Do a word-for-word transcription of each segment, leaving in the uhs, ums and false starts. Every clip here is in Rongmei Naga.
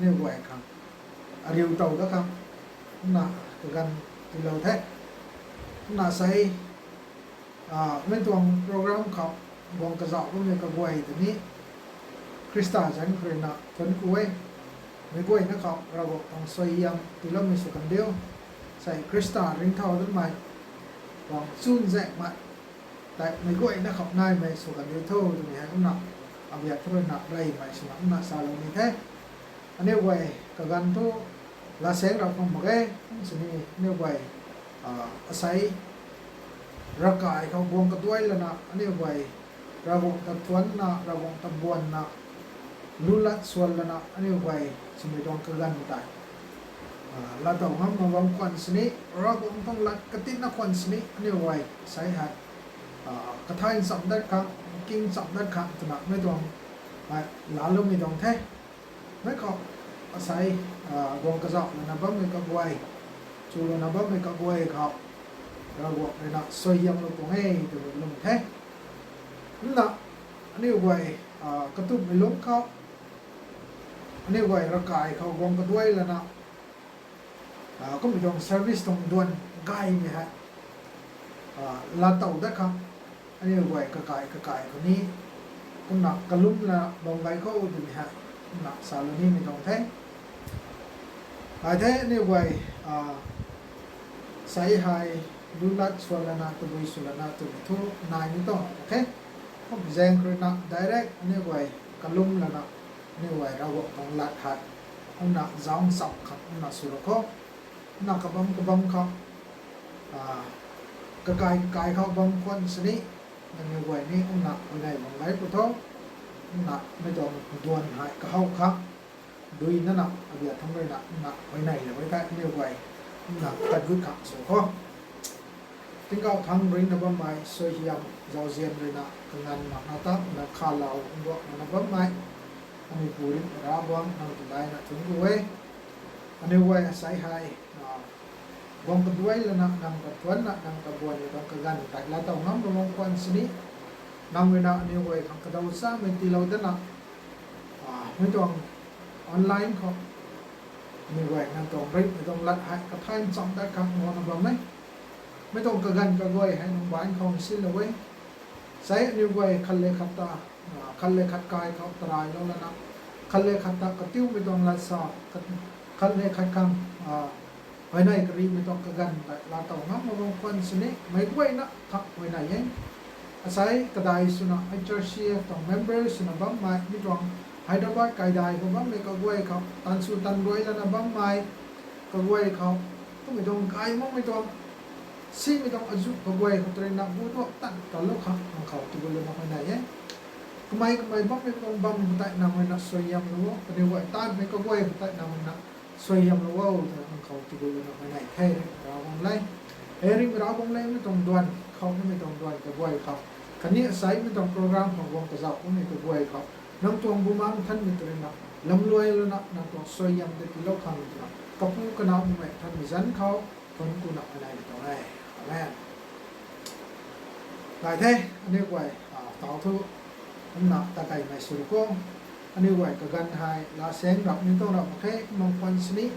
aniu guay khang ariu tow dat khang kumna kaganv tiilou the. Kumna sei, mei tuang program khou guang kazauh bammei kaguay tei ni Khrista zanc khou ruina thuanc ku e. Meic guayna khou Ravguangc tuang suaihiam tiiloumei sw kan diu. Sei Khrista ringcthau datmei tuang chunzaenghmei tei meic guayna khou naimei sw kan diu tho twmei hei kumna abiak thu ruina reymei swna kumna salou ni the. Aniu guay kaganv thu laa saeng rap khang mak ge. Kum sini aniu guay asei ravkai khou guang kaduai lana aniu guay Ravguangc ta thuancna, Ravguangc ta buanna, lu lat swan lana aniu guay swmei tuang kaganv tei laatow ngam mak bam khwan sini, Ravguangc tuang lat katinna khwan sini aniu guay asei hei kathay nchamh dat khang, king nchamh dat khang twna mei tuang hei laaloumei tuang the. Mei khou asei guang kazauh lana bammei kaguay, chu lana bammei kaguay khou Ravguangc ruina suaihiamlou tuang e twmei lum the. Kumna aniu guay katumhmei lungc khou aniu guay ravkai khou guang kaduai lana kummei tuang service tuang duan gaymei hei laatow dat khang aniu guay kakai kakai khou ni kumna kalumna bam gay khou twmei hei kumna salou nimei tuang the. Ai the aniu guay asei hei lu lat swan lana tabui sw lana twmei thu nai ni tuang the. Kum zaeng khou ruina direct aniu guay kalum lana aniu guay Ravguangc tuang lat hei kumna zauc nchamh khang kumna swlou khou, kumna kabam kabam khou kakai kakai khou bam khwan sini, aniu guay ni kumna huayney bam gay pw tho. Kumna mei tuang duan hei kahow khang dui nana abiak thangc ruina kumna huayneylou e thei aniu guay kumna tat gut khang sw khou, tingkauh thangc ringcna bammei suaihiam zauzian ruina kanganv makna tapna khalou nduak makna bammei aniu Pu Ringhmei Ravguangc, nang ta layna thuanc ku e. Aniu guay asei hei guang kaduai lana nang ta thuancna nang ta buanmei tuang kaganv tei laatow ngam mak bam khwan sini, nang ruina aniu guay khang kadaw chamei tiilou datna mei tuang online khou aniu guay nang tuang ringhmei tuang lat hei kathay nchamh dat khang guangna bam e. Mei tuang kaganv kaguay hei nang baanc khou nsilou e. Sei aniu guay khat le khat ta, khat le khat kai khou tarailou lana, khat le khat ta katiumei tuang lat sa, khat le khat khang huayney karimei tuang kaganv tei laatow ngam mak bam khwan sini meic guayna khang huayney e. Asei kadai swna H R C F tuang member swna bammei mei tuang Hyderabad kaidai khou bammei kaguay khou, tansw tanruai lana bammei kaguay khou, kummei tuang gay makmei tuang simei tuang azuh kaguay khou tei ruina bu tuak tan kalou khang nang khou tabui lana huayney e. Kamei kamei bammei tuang bam khou tei nang ruina suaihiamlou o, kaniw guay tanmei kaguay khou tei nang ruina suaihiamlou o twna nang khou tabui lana huayney the. Ravguangc le, e Ringhmei Ravguangc le, mei tuang duan khou, mei tuang duan kaguay khou, khatni asei mei tuang program khou guang kazauh kummei kaguay khou nang tuang Bumaengh Nthanmei tei ruina lamluai lana nang tuang suaihiam tei tiilou khang twna Kapu, Kanac, Bumaengh Nthanmei zanc khou thuanc kuna huayney tuang e. Amen. Gay the, aniu guay tau thu kumna takeimei sw khou, aniu guay kaganv hei laa saeng rap ni tuang rap mak khe, bam khwan sini,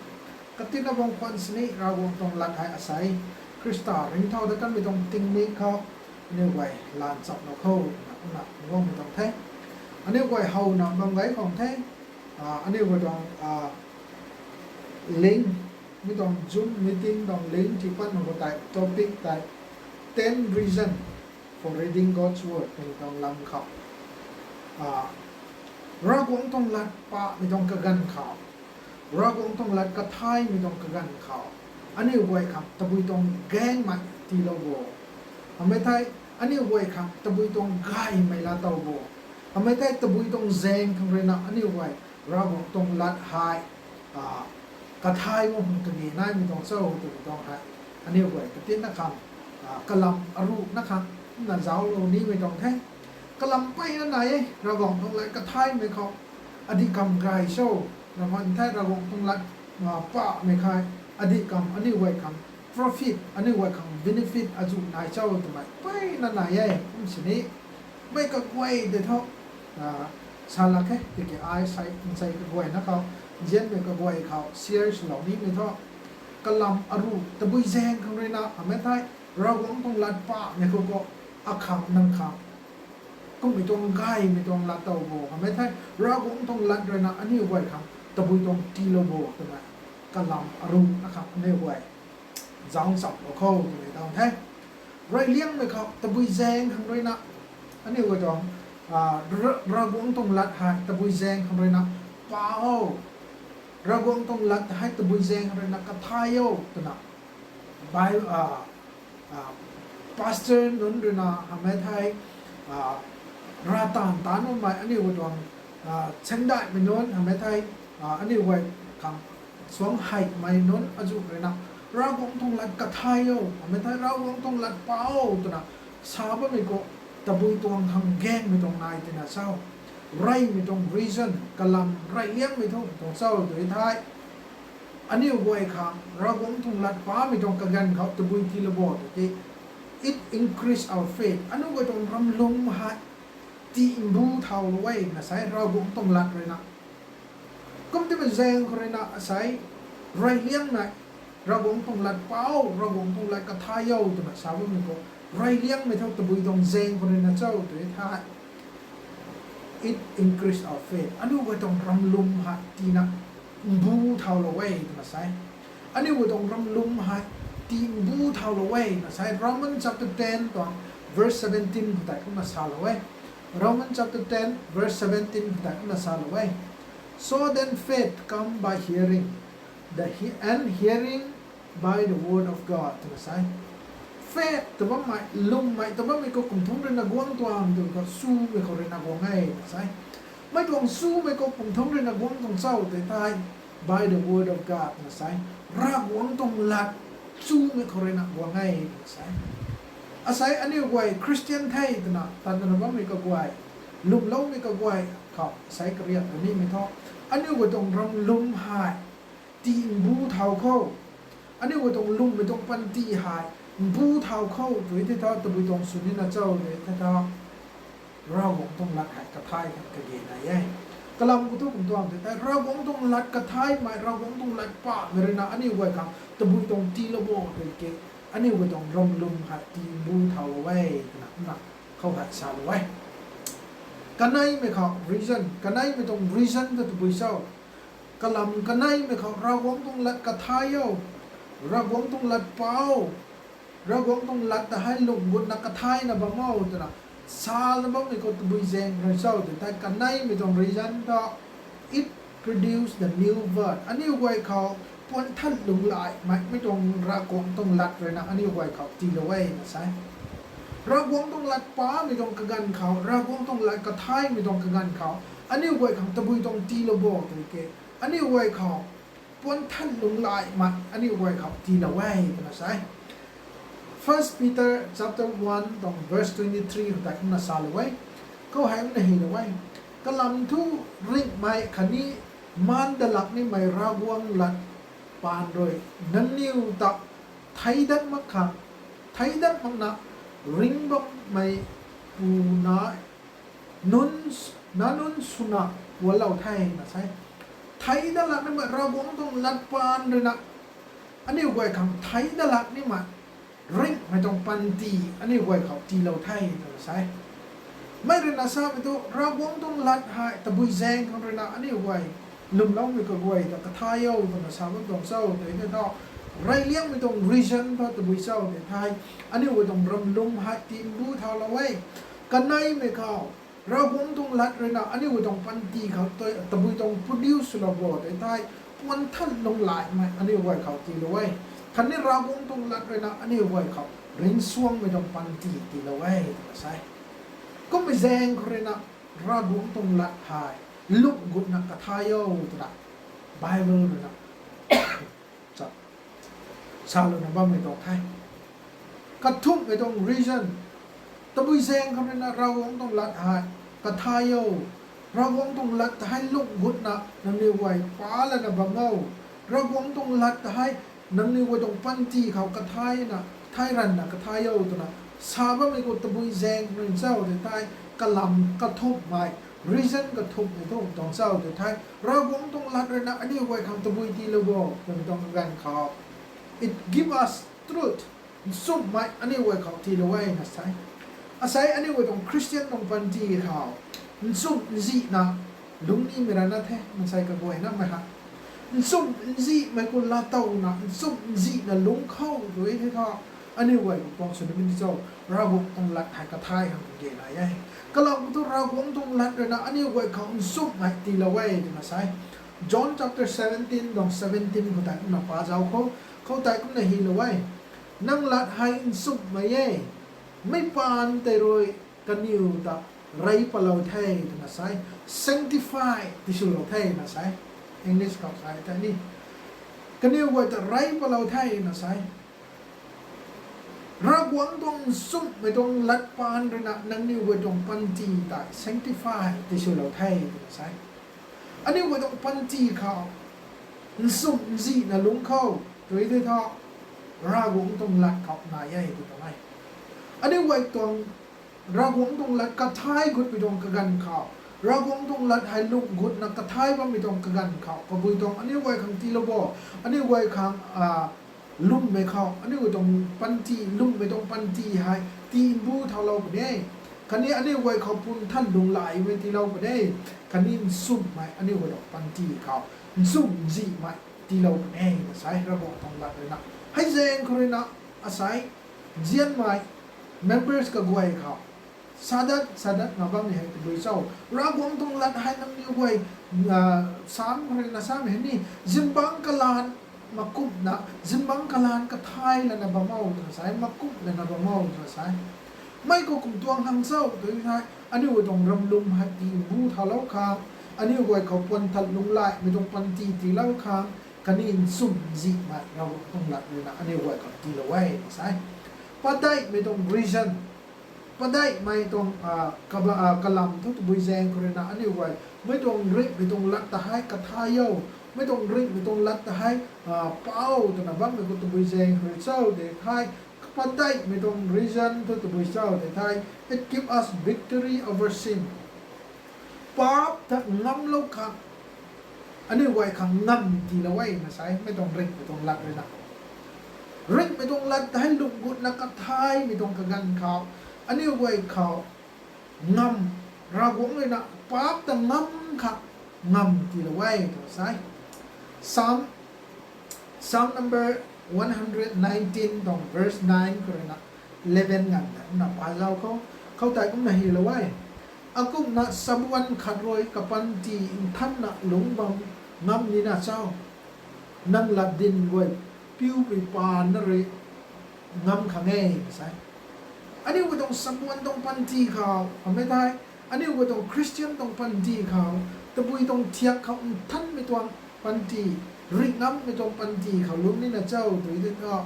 katinna bam khwan sini Ravguangc tuang lat hei asei Khrista ringcthau dat kanmei tuang tingmik khou aniu guay laa nchamhlou khou na kumna guangmei tuang the. Aniu guay howna bam gay khang the. Aniu guay tuang link, mei tuang Zoom meeting tuang link tii pat mak khou tei topic tei Ten Reason for Reading God's Word twmei tuang lam khou, Ravguangc tuang lat pahmei tuang kaganv khou, Ravguangc tuang lat kathaymei tuang kaganv khou aniu guay khang tabui tuang gaengmei tiilou bo? Amei thei aniu guay khang tabui tuang gaymei laatow bo? Amei thei tabui tuang zaeng khang ruina aniu guay Ravguangc tuang lat hei kathay bo hang kage naimei tuang cho twmei tuang hei aniu guay katinna khang, kalam aruhna khang na zauclou nimei tuang the. Kalam mpeyna nai e, Ravguangc tuang lat kathaymei khou adih kamv gay cho, na man thei Ravguangc tuang lat pahmei khou adih kamv aniu guay khang profit, aniu guay khang benefit azuh nai cho twmei mpeyna nai e. Kum sini mei kaguay tei thu sa lak khe, tiki ai sei nsei kaguayna khou nzianmei kaguay khou share swlou nimei thu, kalam aru tabui zaeng khang ruina hamei thei, Ravguangc tuang lat pamei khou khou, akhang nang khang kummei tuang gaymei tuang lat tow bo hamei thei, Ravguangc tuang lat ruina aniu guay khang tabui tuang tiilou bo twna, kalam aru akhang aniu guay zauc chamlou khou twmei tuang the. Reyliangmei khou tabui zaeng khang ruina aniu guay tuang, Ravguangc tuang lat hei tabui zaeng khang ruina pa o, Ravguangc tuang lat hei tabui zaeng khang ruina kathay o twna, Bi- pastor nunc ruina hamei thei, ravtaanv taanv bammei aniu guay tuang, changdaihmei nunc hamei thei, aniu guay khang suang heimei nunc azuh ruina, Ravguangc tuang lat kathay o hamei thei, Ravguangc tuang lat pa o twna sa bammei khou, tabui tuang khang gaengmei tuang nai tina cho? Reymei tuang reason, kalam reyliangmei thu tuang cho tw thei, aniu guay khang Ravguangc tuang lat pamei tuang kaganv khou tabui tiilou bo tw tei, it increase our faith. Aniu guay tuang ramlum hei tii mbu thaulou e na sa e, Ravguangc tuang lat ruina. Kum timei zaeng khou ruina asei, reyliangmei, Ravguangc tuang lat pa o, Ravguangc tuang lat kathay o twna sa bammei khou, reyliangmei thu tabui tuang zaeng khou ruina cho tw thei, it increase our faith. Aniu guay tuang ramlum hei tiina mbu thaulou e twna sa e. Aniu guay tuang ramlum hei tii mbu thaulou e na sa e. Roman chapter ten tuang verse seventeen khou tei kumna salou e. Roman chapter ten verse seventeen khou tei kumna salou e. So then faith come by hearing, the he- and hearing by the word of God twna sa e. Faith tw bammei, lwmmei tw bammei khou kum thangc ruina guang tuang tw khou, sumei khou ruina guang e na sa e. Mei tuang sumei khou kum thangc ruina guang tuang cho tw thei, by the word of God na sa e. Ravguangc tuang lat sumei khou ruina guang e na sa e. Asei aniu guay Christian the twna tatna bammei kaguay, lwmloumei kaguay khou asei kariak kanimei thu, aniu guay tuang ramlum hei tii mbu thau khou, aniu guay tuang lwmmei tuang panty hei mbu thau khou tw tei thu, tabui tuang sw nina cho tw thei thu, Ravguangc tuang lat hei kathay khang kage nai e. Kalam khou thu kum tuang tw thei, Ravguangc tuang lat kathaymei, Ravguangc tuang lat pamei ruina aniu guay khang tabui tuang tiilou bo tw ke, aniu guay tuang ramlum hei tii mbu thaulou e twna kumna khou hei salou e. Kaneimei khou reason, kaneimei tuang reason ta tabui cho? Kalam kaneimei khou Ravguangc tuang lat kathay o, Ravguangc tuang lat pa o, Ravguangc tuang lat ta hei lung gutna kathayna bam o twna sana bammei khou tabui zaeng rui cho tw thei, kaneimei tuang reason ta, it produce the new birth. Aniu guay khou puan than lunglaimei, mei tuang Ravguangc tuang lat ruina aniu guay khou tiilou e na sa e. Ravguangc tuang lat pamei tuang kaganv khou, Ravguangc tuang lat kathaymei tuang kaganv khou, aniu guay khang tabui tuang tiilou bo tw ke, aniu guay khou puan than lunglaimei aniu guay khou tiilou e twna sa e. First Peter chapter one tuang verse twenty three khou tei kumna salou e. Khou hei kumna hylou e. Kalam thu ringhmei khatni maan dalak nimei Ravguangc lat paan rui nangniw ta theic dat mak khang, theic dat makna ringh bammei puna nunc, na nunc swna pualou the na sa e. Theic dalak nimei Ravguangc tuang lat paan ruina aniu guay khang theic dalak nimei ringhmei tuang panty aniu guay khou tiilou the twna sa e. Mei ruina samei thu Ravguangc tuang lat hei tabui zaeng khang ruina aniu guay lwmloumei kaguay ta kathay o twna sa bam tuang cho tw thei thu, reyliangmei tuang reason thu tabui cho tw thei, aniu guay tuang ramlum hei tii mbu thaulou e. Kaneimei khou Ravguangc tuang lat ruina aniu guay tuang panty khou tabui tuang produce swlou bo tw thei, puan than lunglaimei aniu guay khou tiilou e. Khatni Ravguangc tuang lat ruina aniu guay khou ringcsuangmei tuang panty tiilou e twna sa e. Kummei zaeng khou ruina Ravguangc tuang lat hei lung gutna kathay o twna Bible ruina chap salouna bammei tuang the. Kathumhmei tuang reason, tabui zaeng khou ruina Ravguangc tuang lat hei kathay o. Ravguangc tuang lat ta hei lung gutna nangniw guay pa lana bam o. Ravguangc tuang lat ta hei nangniw guay tuang panty khou kathayna, thay ranvna kathay o twna sa bammei khou tabui zaeng khou ruina cho tw thei, kalam kathumhmei reason kathumh ni thu tuang cho tw thei, Ravguangc tuang lat rui na aniu guay khang tabui tiilou bo twmei tuang kaganv khou, it give us truth. Nchumhmei aniu guay khou tiilou e na sa e. Asei aniu guay tuang Christian tuang panty khou nchumh nzihna lungc nimei rana the, mansei kaguayna mei ha. Nchumh nzihmei khou laatowna nchumh nzihna lungc khou tu e the tho, aniu guay khou tuang sw nimei ni cho, Ravguangc tuang lat hei kathay khang ge nai e. Kalam thu Ravguangc tuang lat rui na aniu guay khou nchumhmei tiilou e twna sa e. John chapter seventeen tuang seventeen khou tei kumna pa zauc khou, khou tei kumna hylou e. Nang lat hei nchumhmei e, mei paan tei rui kaniw ta rey palou the twna sa e. Sanctify tiswlou the na sa e. English khou sa e tei ni, kaniw guay ta rey palou the na sa e. Ravguangc tuang nchumhmei tuang lat paan rui na nangniw guay tuang panty tei sanctify tiswlou the twna sa e. Aniu guay tuang panty khou nchumh nzihna lungc khou tu e the tho, Ravguangc tuang lat khou nai e tw tuang e. Aniu guay tuang Ravguangc tuang lat kathay gutmei tuang kaganv khou, Ravguangc tuang lat hei lung gutna kathay bammei tuang kaganv khou, kabui tuang aniu guay khang tiilou bo, aniu guay khang lwmmei khou aniu guay tuang panty, lwmmei tuang panty hei tii mbu thaulou puni e. Khatni aniu guay khou pumtan lunghlaimei tiilou puni e. Khatni nchumhmei aniu guay tuang panty khou nchumh nzihmei tiilou puni e na sa e Ravguangc tuang lat rui na. Hei zaeng khou rui na asei nzianmei members kaguay khou sadat sadatna bammei hei tabui cho, Ravguangc tuang lat hei nangniw guay, sam khou rui na samei hei ni, zingbangc kalaan makumhna, zingbangc kalaan kathay lana bam o twna sa e, makumh lana bam o twna sa e. Mei khou kum tuang hang cho tu thei, aniu guay tuang ramlum hei tii mbu thaulou khang, aniu guay khou pumtan lunghlaimei tuang panty tiilou khang, khatni nchumh nzihmei Ravguangc tuang lat rui na aniu guay khou tiilou e na sa e. Padeihmei tuang reason, padeihmei tuang kalam thu tabui zaeng khou rui na aniu guay mei tuang ringhmei tuang lat ta hei kathay o, mei tuang ringhmei tuang lat ta hei pa o twna bammei khou tabui zaeng khou rui cho de thei, padeihmei tuang reason thu tabui cho de thei, it give us victory over sin. Paap ta ngamlou khang, aniu guay khang ngam tiilou e na sa e, mei tuang ringhmei tuang lat rui na. Ringhmei tuang lat ta hei lung gutna kathaymei tuang kaganv khou, aniu guay khou ngam, Ravguangc rui na paap ta ngam khang ngam tiilou e twna sa e. Psalm number one hundred nineteen tuang verse nine khou rui na eleven nganv ta kumna pa zauc khou, khou tei kumna hylou e. Akumhna sabuan khat rui kapanty nthanna lungc bam ngam nina cho? Nang lat dinc guay piupui paan na rui ngam khang e sa e. Aniu guay tuang sabuan tuang panty khou amei thei, aniu guay tuang Christian tuang panty khou, tabui tuang thiak khou nthanmei tuang panty, rih ngammei tuang panty khou lungc nina cho tu e the tho,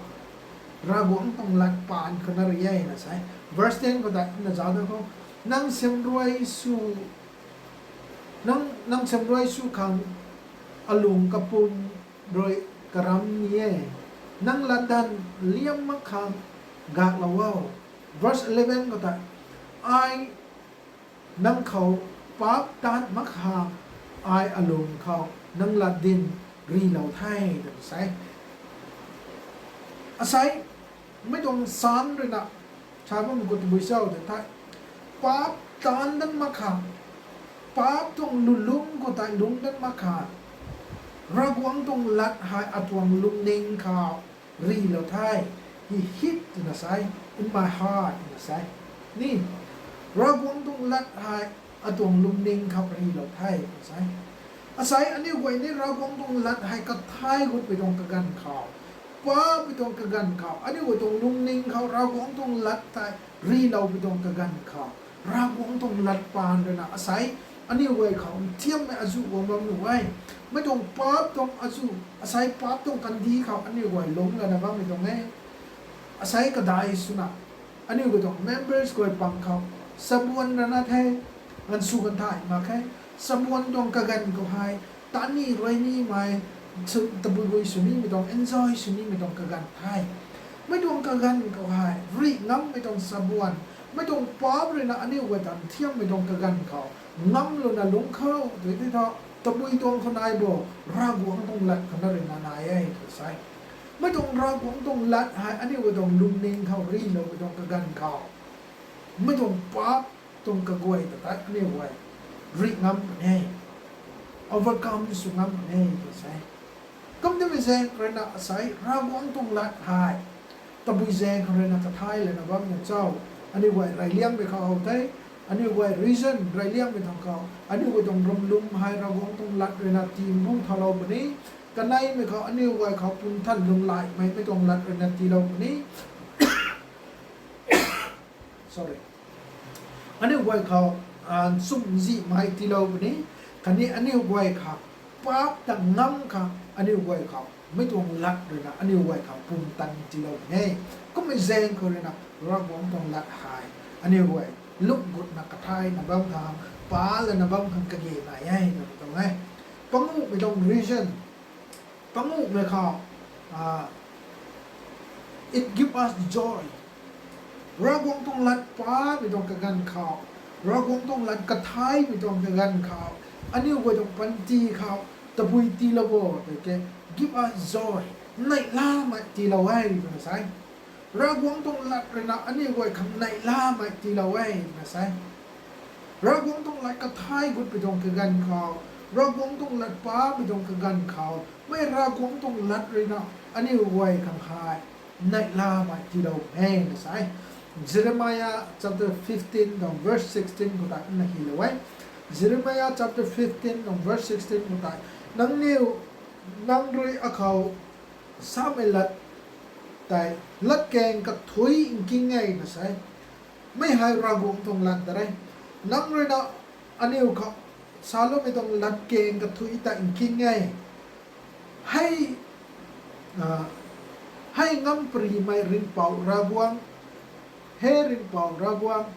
Ravguangc tuang lat paan khou na rui e na sa e. Verse ten khou tei kumna zauc da khou, nang siamruai sw nang, nang siamruai sw khang alung kapum rui karam ni e. Nang latdanv liam mak khang gaklou o. Verse eleven khou tei, ai nang khou paap taanv mak khang, ai alung khou nang latdinc rilou the twna sa e. Asei, mei tuang Psalm rui na sa bammei khou tabui cho de thei, paap taanv dat mak khang, paap tuang lulungc khou tei lungc dat mak khang, Ravguangc tuang lat hei atuang lungning khou rilou the. He hid twna sa e, in my heart twna sa e. Ni, Ravguangc tuang lat hei atuang lungning khou rilou the twna sa e. Asei aniu guay ni Ravguangc tuang lat hei kathai gutpui tuang kaganv khou, papui tuang kaganv khou, aniu guay tuang lungning khou Ravguangc tuang lat tei riloupui tuang kaganv khou, Ravguangc tuang lat paan rui na asei aniu guay khou nthiammei azuh guang bam nuh e. Mei tuang paap tuang azuh, asei paap tuang kandih khou aniu guay lungc lana bammei tuang e. Asei kadai swna aniu guay tuang members guay pang khou sabuan rana the, ganv sw kan thay mak khe. Sabuan tuang kaganv khou hei tani rui nimei, tabui bui sw nimei tuang, enjoy sw nimei tuang kaganv the. Mei tuang kaganv khou hei rih ngammei tuang sabuan, Mei tuang paap ruina aniu guay ta nthiammei tuang kaganv khou ngamlouna lungc khou tui tei tho, tabui tuang khou nai bo, Ravguangc tuang lat khou na ruina nai e tw sai. Mei tuang Ravguangc tuang lat hei aniu guay tuang lungning khou riloumei tuang kaganv khou mei tuang paap tuang kaguay ta tei aniu guay rih ngam puni, overcome sw ngam puni tw sai. Kum timei zaeng khou ruina asei Ravguangc tuang lat hei tabui zaeng khou ruina kathay lana bam na cho? Aniu guay reyliangmei khou how the, aniu guay reason reyliangmei thang khou aniu guay tuang ramlum hei Ravguangc tuang lat ruina tiimbu thaulou puni. Kaneimei khou aniu guay khou pumtan lunglaimei mei tuang lat ruina tiilou puni. Sorry. Aniu guay khou, ah, nchumhzihmei tiilou puni. Khatni aniu guay khou paap ta ngam khang aniu guay khou mei tuang lat ruina aniu guay khou pumtan tiilou puni. Kummei zaeng khou ruina Ravguangc tuang lat hei aniu guay lungc gutna kathayna bam khang, pa lana bam khang kage nai e twmei tuang e. Panguhmei tuang reason, panguhmei khou, ah, it give us joy. Ravguangc tuang lat pamei tuang kaganv khou, Ravguangc tuang lat kathaymei tuang kaganv khou aniu guay tuang panty khou tabui tiilou bo tei ke, give us joy, neihlamei tiilou e twna sai. Ravguangc tuang lat ruina aniu guay khang neihlamei tiilou e twna sai. Ravguangc tuang lat kathay gutpui tuang kaganv khou, Ravguangc tuang lat pamei tuang kaganv khou mei Ravguangc tuang lat ruina aniu guay khang hei neihlamei tiilou e na sai. Jeremiah chapter fifteen tuang verse sixteen khou tei na hylou e. Jeremiah chapter fifteen tuang verse sixteen khou tei, nangniw, nang rui akhou samei lat tei latkaeng kathuic nking e na sai. Mei hei Ravguangc tuang lat ta re. Nang ruina aniu khou saloumei tuang latkaeng kathuic tei nking e. Hei, ah, hei ngamparymei Ringhpouc Ravguangc, he Ringhpouc Ravguangc,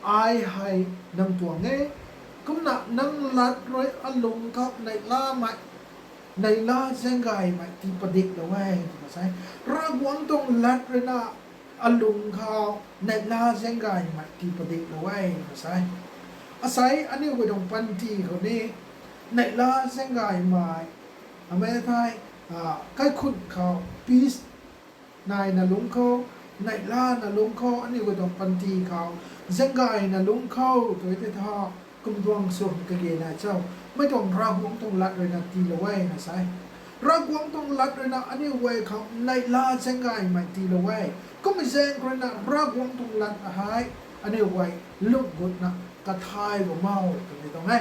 ai hei nang tuang e. Kumna nang lat rui alung khou neihlamei, neihla zaenggaymei tii padiklou e twna sai. Ravguangc tuang lat ruina alung khou neihla zaenggaymei tii padiklou e twna sai. Asei aniu guay tuang panty khou ni neihla zaenggaymei, amei thei, ah, kaikhun khou peace naina lungc khou, neihlana lungc khou, aniu guay tuang panty khou zaenggayna lungc khou tui tei tha, kum tuang sw kage nai cho? Mei tuang Ravguangc tuang lat ruina tiilou e na sai. Ravguangc tuang lat ruina aniu guay khou neihla zaenggaymei tiilou e. Kummei zaeng khou ruina Ravguangc tuang lat hei aniu guay lungc gutna kathay bo mo twmei tuang e.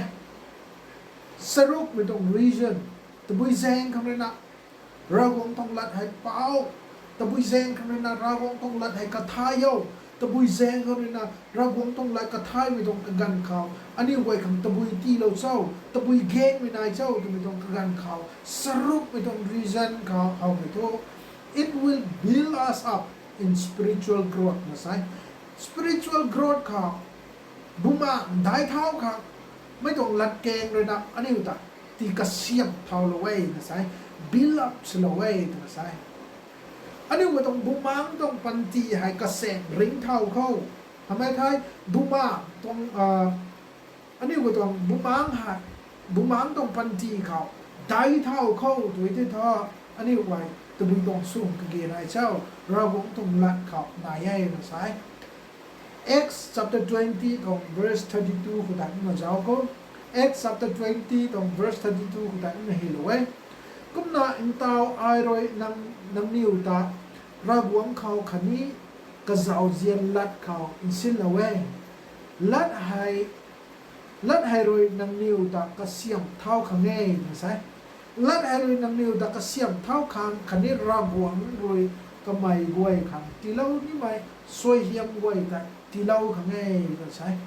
Charukmei tuang reason, tabui zaeng khang ruina Ravguangc tuang lat hei pou, tabui zaeng khang ruina Ravguangc tuang lat hei kathay o, tabui zaeng khang ruina Ravguangc tuang lat kathaymei tuang kaganv khou aniu guay khang tabui tiilou cho, tabui gaengmei nai cho twmei tuang kaganv khou, charukmei tuang reason khou howmei thu, it will build us up in spiritual growth na sai. Spiritual growth khou, bumaengh daic thau khang, mei tuang latkaeng ruina aniu ta tii kasiamh thaulou e na sai, build up swlou e twna sai. Aniu guay tuang bumaengc tuang panty hei kasaeng ringc thau khou, hamei thei bumaengc tuang, ah, aniu guay tuang bumaengc hei, bumaengc tuang panty khou daic thau khou tui tei tha, aniu guay tabui tuang sw kage nai cho? Ravguangc tuang lat khou nai e na sai. Acts chapter twenty tuang verse thirty two khou tei kumna zauc khou. Acts chapter twenty tuang verse thirty two khou tei kumna hylou e. Kumna ntau ai rui nang, nangniw ta Ravguangc khou khatni kazauzian lat khou nsinlou e. Lat hei, lat hei rui nangniw ta kasiamh thau khang e na sai. Lat hei rui nangniw ta kasiamh thau khang khatni Ravguangc rui kamei guay khang tiilou nimei suaihiam guay tei tiilou khang e na sai.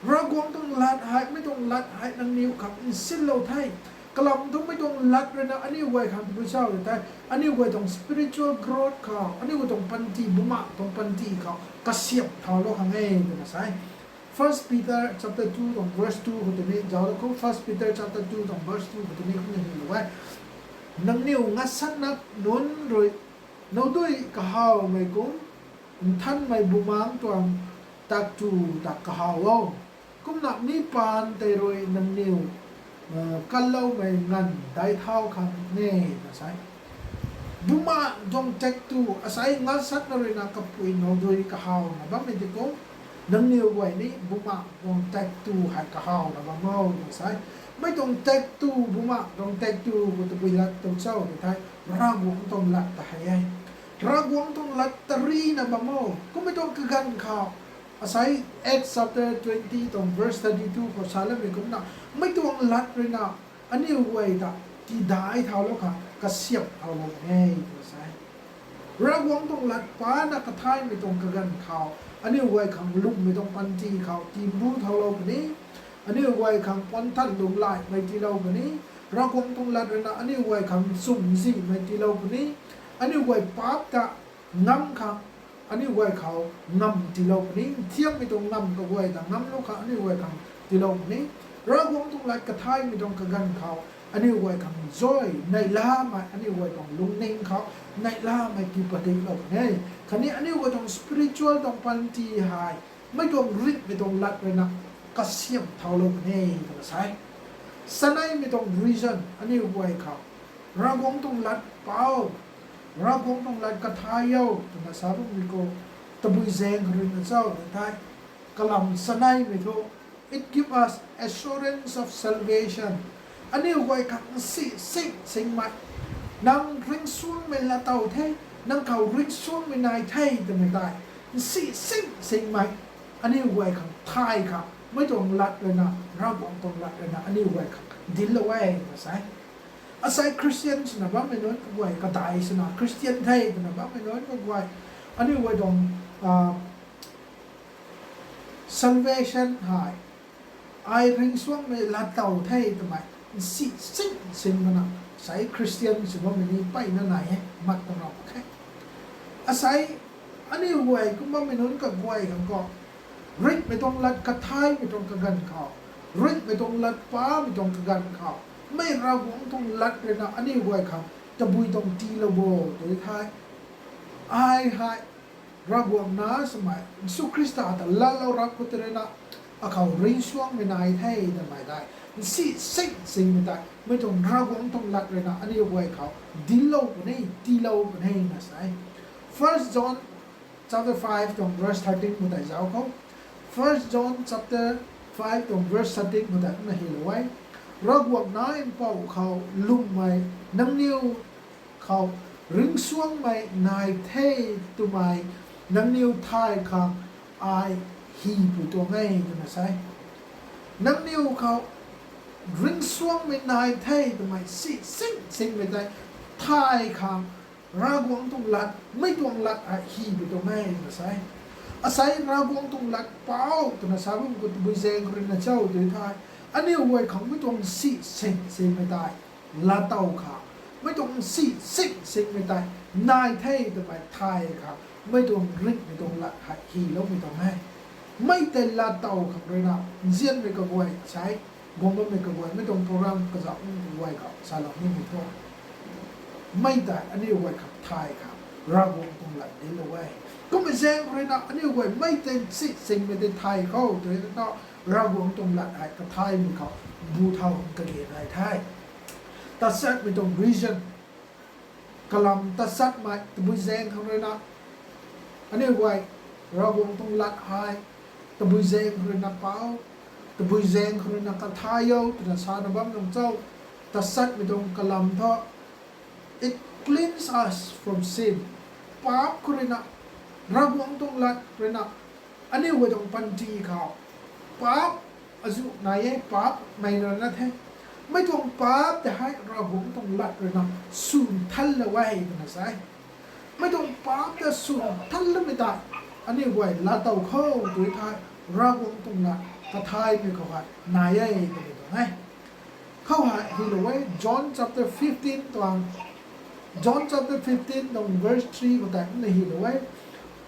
Ravguangc tuang lat hei, mei tuang lat hei nangniw khang nsinlou the. Kalam thu mei tuang lat ruina aniu guay khang tabui cho tei, aniu guay tuang spiritual growth khou, aniu guay tuang panty, bumaengc tuang panty khou kasiamh thaulou khang e twna sai. First Peter chapter two tuang verse two khou tei ni zauc khou, First Peter chapter two tuang verse two khou tei ni kumna hylou e. Nangniw ngasatna nunc rui nowdui kahawmei kum, nthanmei bumaengc tuang taektw ta kahaw o. Kumna mi paan tei rui nangniw kanloumei nganv daic thau khang e na sa e. Bumaengh tuang taektw asei ngansatna ruina kapui nac dui kahawna bammei di kum, nangniw guay ni Bumaengh tuang taektw hei kahawna bam o na sa e. Mi tuang taektw, Bumaengh tuang taektw khou tabui lat tu cho tw thei, Ravguangc tuang lat ta hei e. Ravguangc tuang lat tarina bam o. Kummei tuang kaganv khou asei Acts chapter twenty tuang verse thirty two khou saloumei kumna, mi tuang lat ruina aniu guay ta tidaih thaulou kha kasiamh thaulou e tw sa e. Ravguangc tuang lat pana kathaymei tuang kaganv khou, aniu guay khang lwmmei tuang panty khou tiimbu thaulou puni, aniu guay khang puanthan lunglaimei tiilou puni, Ravguangc tuang lat ruina aniu guay khang nchumhzihmei tiilou puni, aniu guay paap ta ngam khang aniu guay khou ngamv tiilou puni, nthiammei tuang ngamv kaguay ta ngamlou khang aniu guay khang tiilou puni. Ravguangc tuang lat kathaymei tuang kaganv khou aniu guay khang joy, neihlamei aniu guay tuang lungning khou neihlamei tii padiklou puni. Khatni aniu guay tuang spiritual tuang panty hei mi tuang ringhmei tuang lat ruina kasiamh thaulou puni twna sa e. Saneimei tuang reason aniu guay khou Ravguangc tuang lat pou, Ravguangc tuang lat kathay o twna sa bammei khou tabui zaeng khou ruina cho tw thei, kalam saneimei thu, it give us assurance of salvation. Aniu guay khang nsi sing singmei, nang ringcsuangmei lat tow the, nang khou ringcsuangmei nai the twmei tei nsi sing singmei, aniu guay khang thay khang mi tuang lat ruina, Ravguangc tuang lat ruina aniu guay khang dinclou e na sa e. Asei Christian swna bammei nunc kaguay, kadai swna Christian the twna bammei nunc kaguay, aniu guay tuang salvation hei, ai ringcsuangmei lat tow the twmei nsi sing sing mana, asei Christian sw bammei ni mpeyna nai e, mak tuang ra mak khe. Asei aniu guay kum bammei nunc kaguay khang khou, ringhmei tuang lat kathaymei tuang kaganv khou, ringhmei tuang lat pamei tuang kaganv khou, mi Ravguangc tuang lat ruina aniu guay khang tabui tuang tiilou bo tw thei, ai hei Ravguangc na swmei Jisu Khrista ta latlou rap khou tei ruina akhou ringcsuangmei nai the twmei tei nsi sing singmei tei mi tuang Ravguangc tuang lat ruina aniu guay khou dinclou puni, tiilou puni na sa e. First John chapter five tuang verse thirteen khou tei zauc khou. First John chapter five tuang verse thirteen khou tei kumna hylou e. Ravguangc na mpouh khou lwmmei nangniw khou ringcsuangmei nai the twmei nangniw thay khang ai hypui tuang e twna sa e. Nangniw khou ringcsuangmei nai the twmei nsi sing singmei tei thay khang Ravguangc tuang lat, mi tuang lat hei hypui tuang e twna sa e. Asei Ravguangc tuang lat pou twna sa bammei khou tabui zaeng khou ruina cho tw thei, aniu guay khang mi tuang nsi sing singmei tei lat tow khang, mi tuang nsi sing singmei tei nai the twmei thay khang mi tuang ringhmei tuang lat hei hyloumei tuang e. Mi tei lat tow khang ruina nzianmei kaguay sa e, guang bammei kaguay, mi tuang program kazauh kaguay khou salou nimei thu, mi tei aniu guay khang thay khang Ravguangc tuang lat dinclou e. Kummei zaeng khou ruina aniu guay mi tei nsi singmei tei thay khou tw thei, Ravguangc tuang lat hei kathaymei khou bu thau kage nai the. Tachatmei tuang reason, kalam tachatmei tabui zaeng khang ruina aniu guay Ravguangc tuang lat hei tabui zaeng khou ruina pou, tabui zaeng khou ruina kathay o twna sana bam nung cho. Tachatmei tuang kalam thu, it cleans us from sin. Paap khou ruina, Ravguangc tuang lat ruina aniu guay tuang panty khou paap azuh nai e, paap mei rana the. Mi tuang paap tei hei Ravguangc tuang lat ruina sw nthanlou e twna sa e. Mi tuang paap ta sw nthanloumei tei aniu guay lat tow khou tw thei, Ravguangc tuang lat kathaymei khou hei nai e twmei tuang e. Khou hei hylou e, John chapter fifteen tuang, John chapter fifteen tuang verse three khou tei kumna hylou e.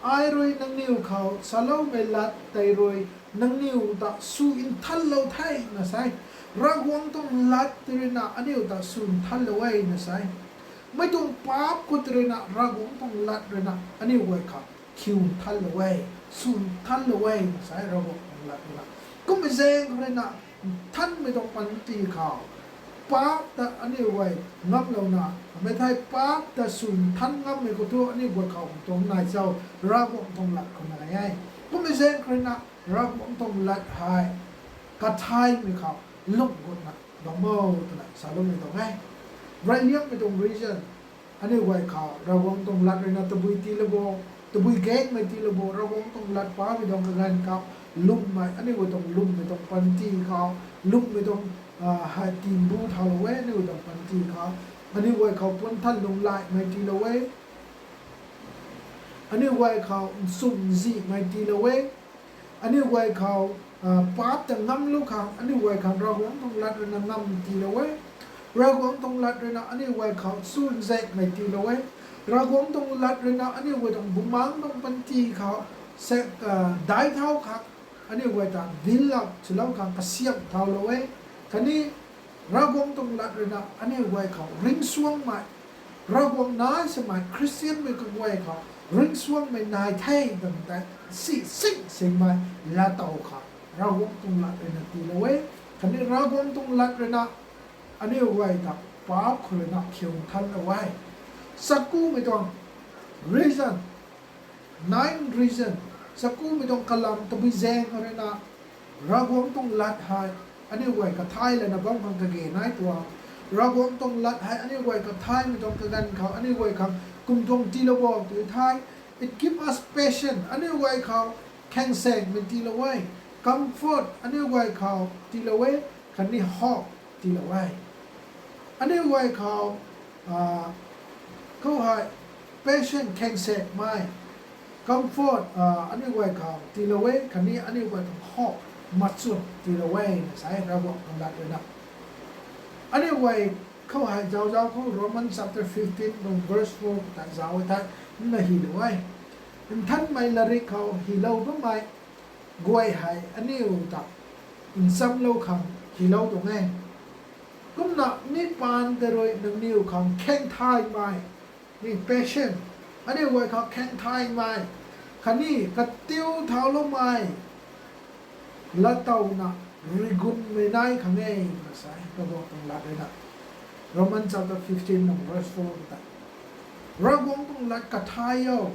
Ai rui nangniw khou saloumei lat tei rui nangniw ta sw nthanlou the na sa e. Ravguangc tuang lat tei ruina aniu ta sw nthanlou e na sa e. Mi tuang paap khou tei ruina Ravguangc tuang lat ruina aniu guay khang khiu nthanlou e, sw nthanlou e, sa e Ravguangc tuang lat ruina. Kummei zaeng khou ruina, nthanmei tuang panty khou, paap ta aniu guay ngamlouna, mei thei paap ta sw nthan ngammei khou thu aniu guay khou tuang nai cho, Ravguangc tuang lat khou nai e. Kummei zaeng khou ruina, Ravguangc tuang lat hei, kathaymei khou, lung gutna bam o twna saloumei tuang e. Reyliangmei tuang reason, aniu guay khou Ravguangc tuang lat ruina tabui tiilou bo, tabui gaengmei tiilou bo, Ravguangc tuang lat paapmei tuang kaganv khou, lwmmei, aniu guay tuang lwmmei tuang panty khou, lwmmei tuang, hei tiimbu thaulou e, aniu guay tuang panty khou, aniu guay khou puanthan lunghlaimei tiilou e. Aniu guay khou nchumhzihmei tiilou e. Aniu guay khou, paap ta ngamlou khang, aniu guay khang Ravguangc tuang lat ruina ngam tiilou e. Ravguangc tuang lat ruina aniu guay khou chuzaenghmei tiilou e. Ravguangc tuang lat ruina aniu guay tuang bumaengc tuang panty khou, daic thau khang, aniu guay ta build up swlou khang kasiamh thaulou e. Khatni, Ravguangc tuang lat ruina aniu guay khou ringcsuangmei, Ravguangc nai samei Khristianmei kaguay khou ringcsuangmei nai the twmei tei, si sing singmei laatow khang Ravguangc tuang lat ruina tiilou e. Khatni Ravguangc tuang lat ruina aniu guay ta paap khou ruina khiu nthanlou e. Chakumei tuang reason, ninth reason, chakumei tuang kalam tabui zaeng khou ruina, Ravguangc tuang lat hei aniu guay kathay lana bam khang kage nai tuang. Ravguangc tuang lat hei aniu guay kathaymei tuang kaganv khou aniu guay khang kum tuang tiilou bo tw thei, it give us patience, aniu guay khou khaengsaekmei tiilou e, comfort, aniu guay khou tiilou e, khatni hope tiilou e. Aniu guay khou, khou hei, patient, khaengsaekmei, comfort, aniu guay khou tiilou e, khatni aniu guay khang hope, machun tiilou e na sa e Ravguangc tuang lat ruina. Aniu guay khou hei zauc zauc khou Roman chapter fifteen tuang verse four ta zauc e thei, na hylou e. Nthanmei latrik khou hylou bammei guay hei aniu ta nchamlou khang hylou tuang e. Kumna mi paan tei rui nangniw khang khaengthaymei, ni patient, aniu guay khou khaengthaymei, khatni katiu thauloumei, latowna rigunmei nai khang e, na sa e Ravguangc tuang lat ruina. Roman chapter fifteen tuang verse four ta, Ravguangc tuang lat kathay o,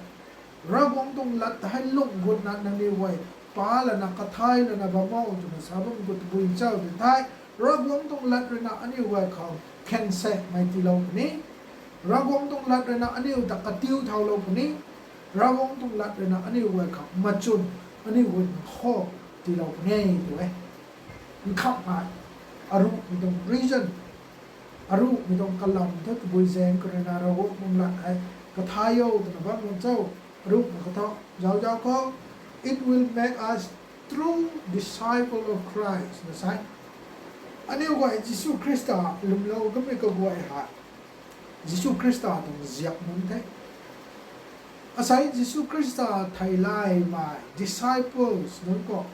Ravguangc tuang lat ta hei lung gutna nangniw guay pa lana kathay lana bam o twna sa bam gut tabui cho tw thei, Ravguangc tuang lat ruina aniu guay khou khaengsaekmei tiilou puni, Ravguangc tuang lat ruina aniu ta katiu thaulou puni, Ravguangc tuang lat ruina aniu guay khou machun, aniu guay khou hope tiilou puni tw e. Nkhamhmei, aruhmei tuang reason, aruhmei tuang kalam thu tabui zaeng khou ruina Ravguangc tuang lat hei kathay o twna bam cho, aruhmei khou thu zauc zauc khou, it will make us true disciple of Christ na sa e. Aniu guay Jisu Khrista lwmlou kamei kaguay hei Jisu Khrista tuang ziap nunc the. Asei Jisu Khrista theilaymei disciples nunc khou,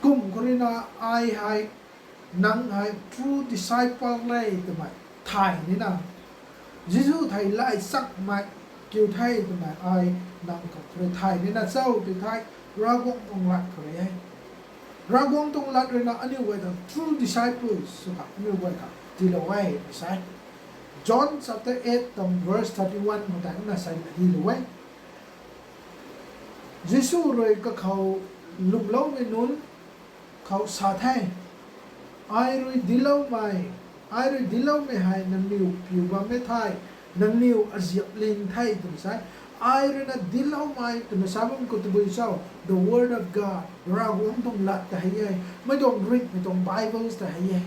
kum khou ruina ai hei, nang hei true disciple le twmei thay nina, Jisu theilay chakmei kiu the twmei ai nang khou rui thay nina cho tw thei, Ravguangc tuang lat khou rui e. Ravguangc tuang lat ruina aniu guay ta true disciples sw kha aniu guay khang tiilou e na sa e. John chapter eight tuang verse thirty-one khou tei na sa hylou e. Jisu rui kakhou lwmloumei nunc khou sa the, ai rui dincloumei, ai rui dincloumei hei nangniw piu bammei thei, nangniw aziap ling the twna sa e. Ai ruina dincloumei twna sa bam khou tabui cho, the word of God, Ravguangc tuang lat ta hei e, mei tuang Greekmei tuang Bibles ta hei e.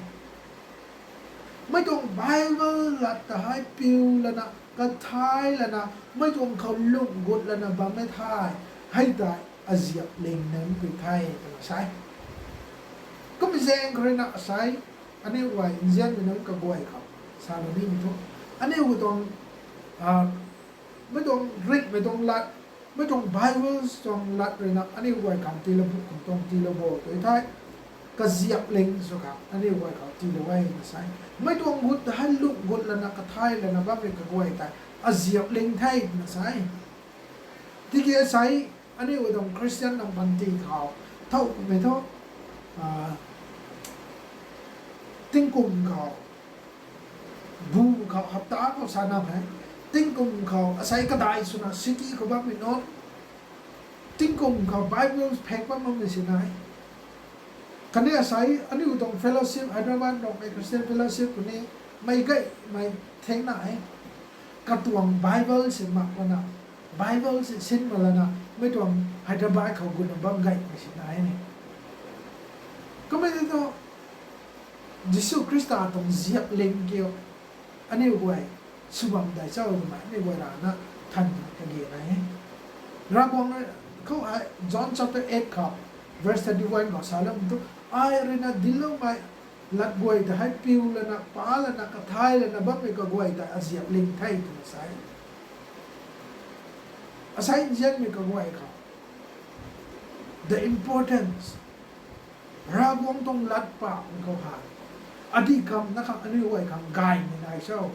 Mei tuang Bible lat ta hei piu lana, kathay lana, mei tuang khou lung gut lana bammei thei, hei tei aziap ling nunc pui the twna sa e. Kummei zaeng khou ruina asei, aniu guay nzianmei nunc kaguay khou salou nimei thu, aniu tuang, mei tuang Greekmei tuang lat, mei tuang Bibles tuang lat ruina aniu guay khang tiilou bo, kum tuang tiilou bo tw thei, kaziap ling sw khang aniu guay khou tiilou e na sa e. Mei tuang gut ta hei lung gut lana kathay lana bammei kaguay tei aziap ling the twna sa e. Tiki asei aniu tuang Christian nang panty khou thow kummei thu, tingkum khou, bu khou, hapta khou sa nam hei, tingkum khou asei kadai swna city khou bammei nunc, tingkum khou Bible phek bam bammei sinai. Khatni asei aniu tuang fellowship, Hyderabad Rongmei Christian Fellowship khou ni mei gaymei thengna e. Katuang Bible sin mak lana, Bible sin sin mak lana, mei tuang Hyderabad khou gutna bam gaymei sinai ni. Kummei tei thu, Jisu Khrista tuang ziap ling kiu aniu guay sw bam dai cho twmei aniu guay rana than kage nai e. Ravguangc khou hei John chapter eight khou, verse thirty-one khou salou tu, ai ruina dincloumei lat guay ta hei piu lana, pa lana, kathay lana bammei kaguay ta aziap ling the twna sa e. Asei nzianmei kaguay khou, the importance, Ravguangc tuang lat pamei khou hei, adih kamv na khang aniu guay khang gaymei nai cho.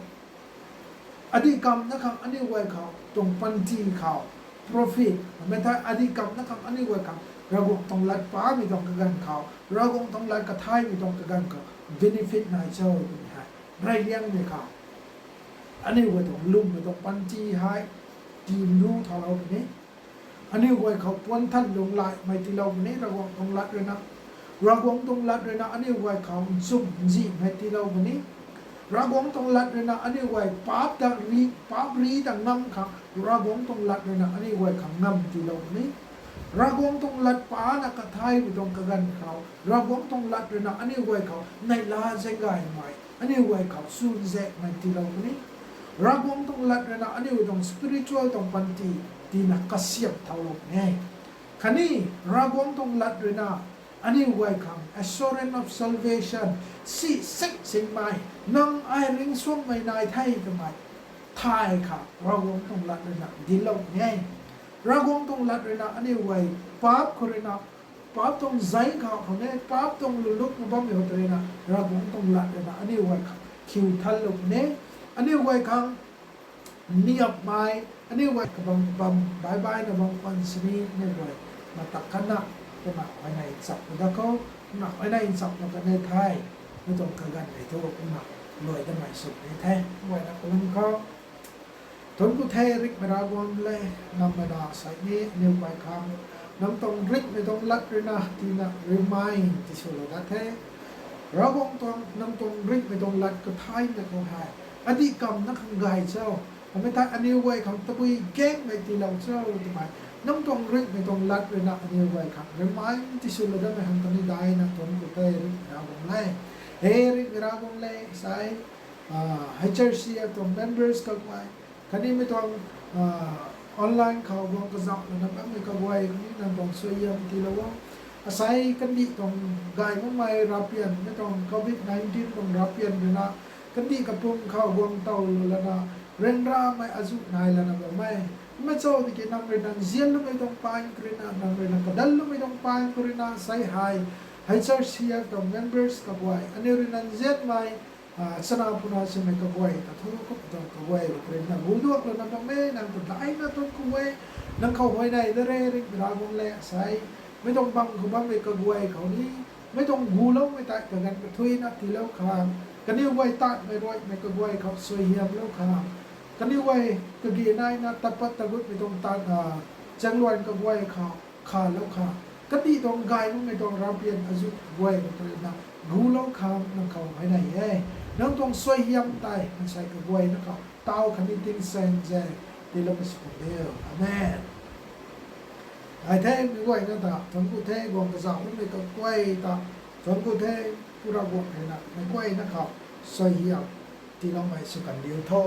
Adih kamv na khang aniu guay khou tuang panty khou profit, mei thei adih kamv na khang aniu guay khang Ravguangc tuang lat pamei tuang kaganv khou, Ravguangc tuang lat kathaymei tuang kaganv khou benefit nai cho twmei hei reyliangmei khou, aniu guay tuang lwmmei tuang panty hei timlu thaulou puni. Aniu guay khou puan than lunglaimei tiilou puni Ravguangc tuang lat ruina. Ravguangc tuang lat ruina aniu guay khou nchumh nzihmei tiilou puni. Ravguangc tuang lat ruina aniu guay paap ta ri, paap ri ta ngam khang Ravguangc tuang lat ruina aniu guay khang ngam tiilou puni. Ravguangc tuang lat pana kathaymei tuang kaganv khou, Ravguangc tuang lat ruina aniu guay khou neihla zaeng gaymei, aniu guay khou chunzaekmei tiilou puni. Ravguangc tuang lat ruina aniu tuang spiritual tuang panty tina kasiam thaulou puni. Khatni Ravguangc tuang lat ruina aniu guay khang assurance of salvation, si sing singmei, nang ai ringcsuangmei nai the twmei thay khang Ravguangc tuang lat ruina dinclou puni. Ravguangc tuang lat ruina aniu guay paap khou ruina, paap tuang zei khou khou ni, paap tuang luluk na bammei khou ruina, Ravguangc tuang lat ruina aniu guay khang khiu thanlou puni. Aniu guay khang niapmei, aniu guay kabam kabam baih baihna bam khwan sini aniu guay matak khatna, kumna huayney nchap pu dat khou, kumna huayney nchap mak kan e the, mei tuang kaganv hei thu kumna luai damei sw ni the, guayna kalum khou. Thuanc ku the ringhmei Ravguangc le, nang mei na sei ni aniu guay khang nang tuang ringhmei tuang lat ruina tina remind tiswlou dat the. Ravguangc tuang, nang tuang ringhmei tuang lat kathaymei khou hei, adih kamv na khang gay cho, amei thei aniu guay khang tabui gaengmei tiilou cho twmei, nang tuang ringhmei tuang lat ruina aniu guay khang remind tiswlou datmei khang ta ni daina thuanc ku the ringhmei Ravguangc le. He ringhmei Ravguangc le, sei Hei church si tuang members kaguay, khatni mei tuang online khou guang kazauh lana bammei kaguay khatni nang tuang suaihiam tiilou o. Asei kandih tuang gay makmei ravpian, mei tuang covid nineteen tuang ravpian ruina, kandih kapum khou guang tow lana, ryanramei azuh nai lana bam e. Mei cho tiki nang ruina nzianloumei tuang paan khou ruina, nang ruina kadanloumei tuang paan khou ruina, sei hei, hei church si tuang members kaguay, aniu ruina nzianmei chana puna swmei kaguay ta thu kup tuang kaguay khou ruina guduak lana bam e, nang ta daina thuanc ku e. Nang khou huayney dat re ringhmei Ravguangc le, sei mei tuang bam khou bammei kaguay khou ni, mei tuang guloumei tei kaganv kathuina tiilou khang, kaniw guay tatmei ruaimei kaguay khou suaihiamlou khang, kaniw guay kage naina tat pat tagutmei tuang tat, chaengluan kaguay khou khalou khang, kandih tuang gay makmei tuang ravpian azuh guay khou ruina gulou khang nang khou huayney e. Nang tuang suaihiam tei maansei kaguayna khou taw khatni tingsaengzaeng tiiloumei sw kan diu. Amen. Ai the, meic guayna ta thuanc ku the, guang kazauh bammei kaguay ta thuanc ku the, Pu Ravguangc ruina meic guayna khou suaihiam tiiloumei sw kan diu tho.